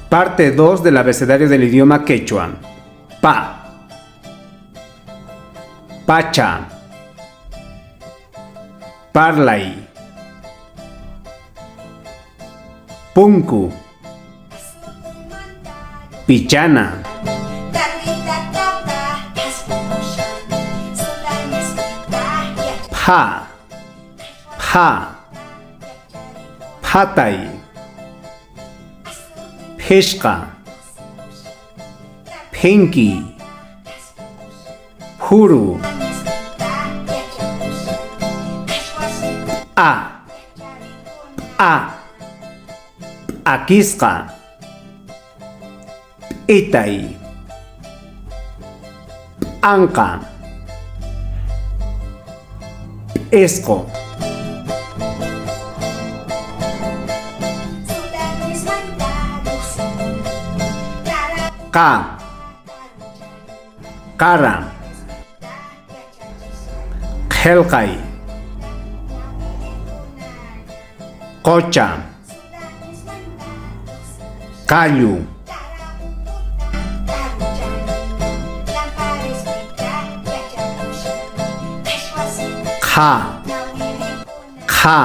Parte 2 del abecedario del idioma quechua. Pa. Pacha. Parlay. Punku. Pichana. Pa. Pa. Patay. Phishqa. Phinki. Phuru. A. A. Akisqa. P'itay. P'anqa. P'isqu. Qa. Qara. Qillqay. Qocha. Qallu. Qa. Qa.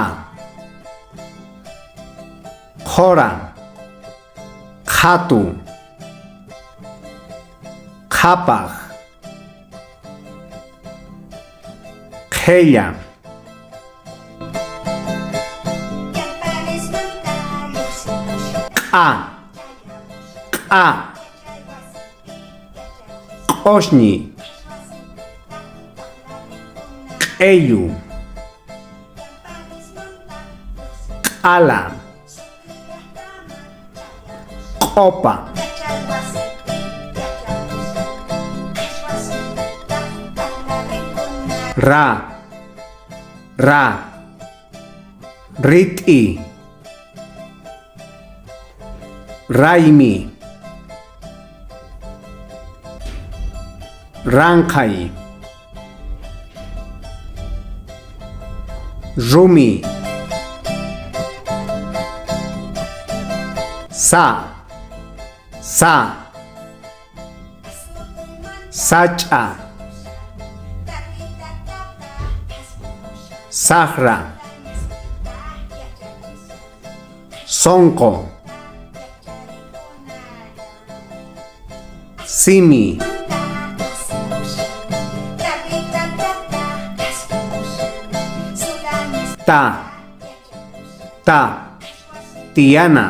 Qhora. Qhatu. Qhapaq. Qhella. Q'a. Q'a. Q'osñi. Q'ellu. Q'ala. Q'opa. Ra. Ra. Rit'i. Raymi. Ranqhay. Rumi. Sa. Sa. Sach'a. Saqra. Sonqo. Simi. Ta. Ta. Tiana.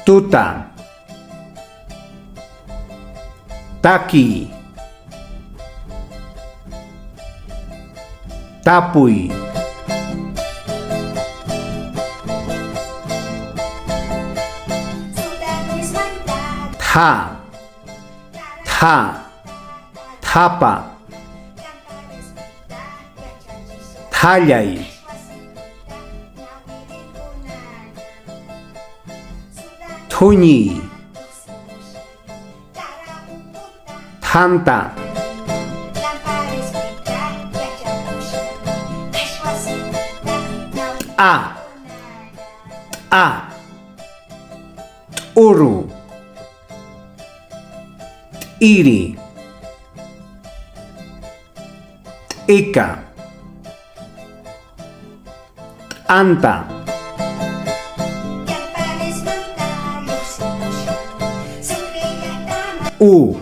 Tuta. Taki. Tapuy. Tha. Tha. Thapa. Thallay. Thuñiy. Thanta. A. A. T'uru. T'iri. T'ika. T'anta. U.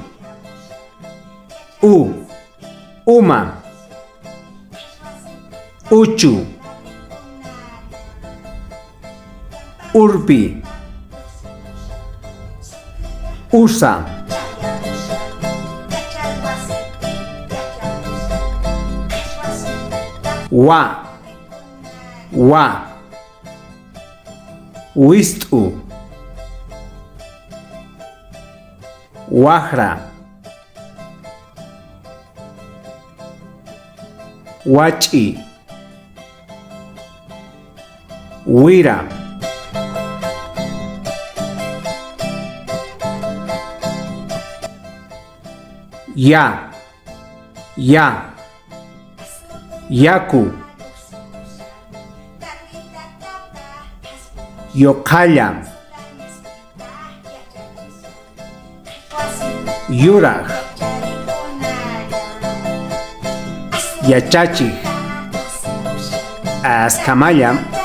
U. Uma. Uchu. Urpi. Usa. Wa. Wa. Wist'u. Waqra. Wach'i. Wira. Ya. Ya. Yaku. Yuqalla. Yuraq. Yachachiq. Askamallam.